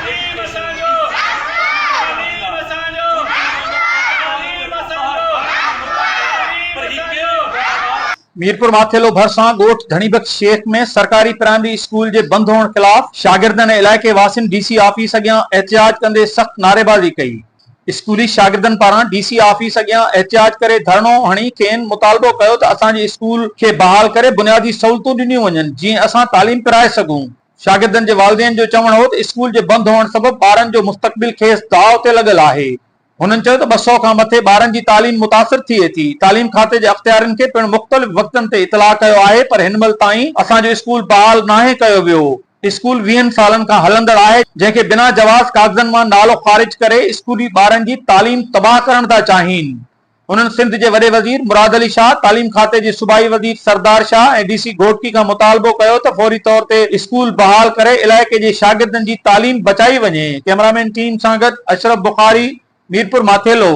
تعليم اسان جو تعليم اسان جو تعليم اسان جو تعليم اسان جو. ميرپور ماٿيلو ڀرسان ڳوٺ ڌڻي بخش شيخ ۾ سرڪاري پرائمري اسڪول جي بند هئڻ خلاف شاگردن ۽ علائقي واسين ڊي سي آفيس اڳيان احتجاج ڪندي سخت نعريبازي ڪئي. اسڪولي شاگردن پاران ڊي سي آفيس اڳيان احتجاج ڪري ڌرڻو هڻي کين مطالبو ڪيو ته اسان جي اسڪول کي بحال ڪري بنيادي سهولتون ڏنيون وڃن جيئن اسان تعليم پرائي سگهون. شاگردن جي والدين جو چوڻ هو ته اسڪول جي بند هئڻ سبب ٻارن جو مستقبل کيس داء تي لڳل آهي. هنن چيو ته 200 کان مٿي ٻارن جي تعليم متاثر ٿئي ٿي، تعليم کاتي جي اختيارين کي پڻ مختلف وقتن تي اطلاع ڪيو آهي پر هن مهل تائين اسان جو اسڪول بحال ناهي ڪيو ويو. اسڪول ويهن سالن کان هلندڙ آهي جنهن کي بنا جواز ڪاغذن مان نالو خارج ڪري اسڪولي ٻارن جي تعليم تباهه ڪرڻ ٿا چاهين. هنن سنڌ جي وڏي وزير مراد علي شاهه، تعليم کاتي جي صوبائي وزير سردار شاهه ۽ ڊي سي گهوٽڪي کان مطالبو ڪيو ته فوري طور تي اسڪول بحال ڪري علائقي جي شاگردن جي تعليم بچائي وڃي. ڪئميرامين ٽيم سان گڏ اشرف بخاري، ميرپور ماٿيلو.